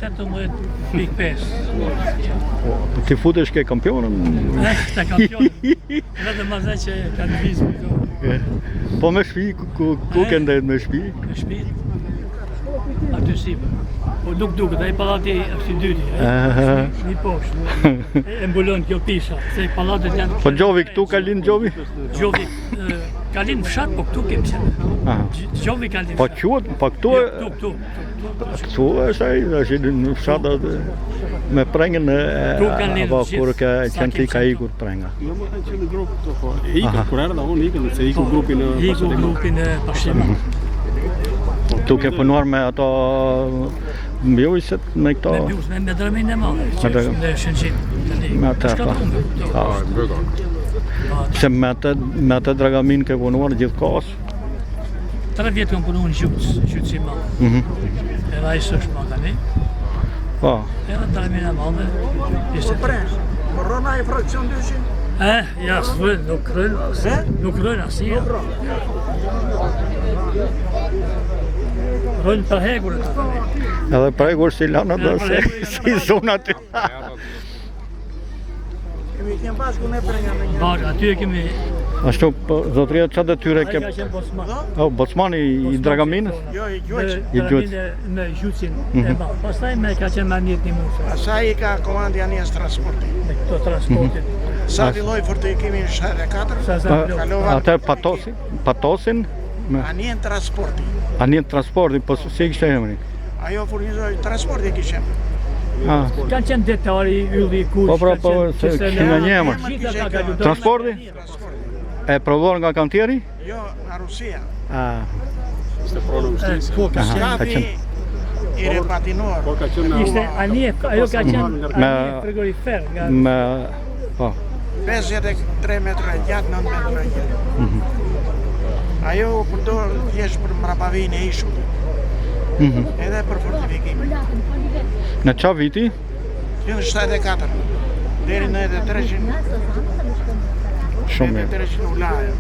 18.5. Po, ti futesh ke kampionën? Eh, te kampionët. Vetëm atë që kanë vizë këtu. Po me shtëpi, ku, ku, ku ke ndejt me shtëpi? Me shtëpi. Aty sipër. Po nuk duket, ai pallati është i dyti. Aha. Një poshtë. E e mbulon kjo pisha, se pallatet janë Po Gjovi këtu ka lind Gjovi? Gjovi e, ka lind në fshat, po këtu kemi qenë. Aha. Gjovi ka lind. Po quhet, po këtu Jo, këtu, këtu, këtu, këtu. Këtu është ai, është në fshat atë me prengën e Këtu kanë lindur apo gjithë, kur ka sa qenë ti kemi ka qenë ikur prenga. Jo, më kanë qenë në grup këto, po. Ikën, kur erdha unë ikën, se iku grupi në Iku Pashë grupi në Pashima. Tu ke punuar me ato mbjujëset me këto Me bjus, me, me draminë e madhe, që Me është në Shëngjin. tani. Me atë, Shka po. punë, këtu. Po. Se me atë me atë dragamin ke punuar gjithkohës. Tre vjet kam punuar në Gjuc, Gjuc i madh. Mhm. Edhe ai s'është më tani. Po. Edhe dramina e madhe ishte. Po pre, po rrona e fraksion dyshin? Eh, ja, s'rrën, nuk rrën, nuk rrën asnjë. Rrën për hekur ato tani. Edhe prekur si lanë ato Edhe se prekur si zonë aty. Kemi qenë bashku ne prenga me një. Bashkë, aty e kemi Ashtu po zotëria çfarë detyre Ai ke? ka qenë bosman. Oh, bocmani i Dragaminës? Jo, i gjueç. I gjueç. Me gjucin e madh. Pastaj me ka qenë me Anjet një Musa. Asaj i ka komandi anijes transporti. Me këto transportit. Sa filloi fortifikimi në 74, Sa sa Pa- plot. Kalova Atë patosin, patosin me anijen transporti. anijen transporti, po si e kishte emrin? Ajo furnizoi transporti kishte. Ah, Kanë qenë detari, ylli i kuq. Po, pra, kanë po, qenë se qesele, kishin nga një emër. Gjithë ata ka lutur. Transporti? E prodhuar nga kantieri? Jo, nga Rusia. Ah, Ishte pronë ushtrisë. Po, ka Aha. qenë. ka Skafi qenë. i repatinuar. Por ka qenë Ishte anije, ajo ka qenë Me- anije frigorifer nga me po. 53 metra e gjatë, 9 metra e gjatë. Ajo u përdor thjesht për mbrapavin e ishullit. Mhm. Edhe për fortifikimin. Në qa viti? Në 74 deri në 83 Shumë mirë. 83 u la ajo.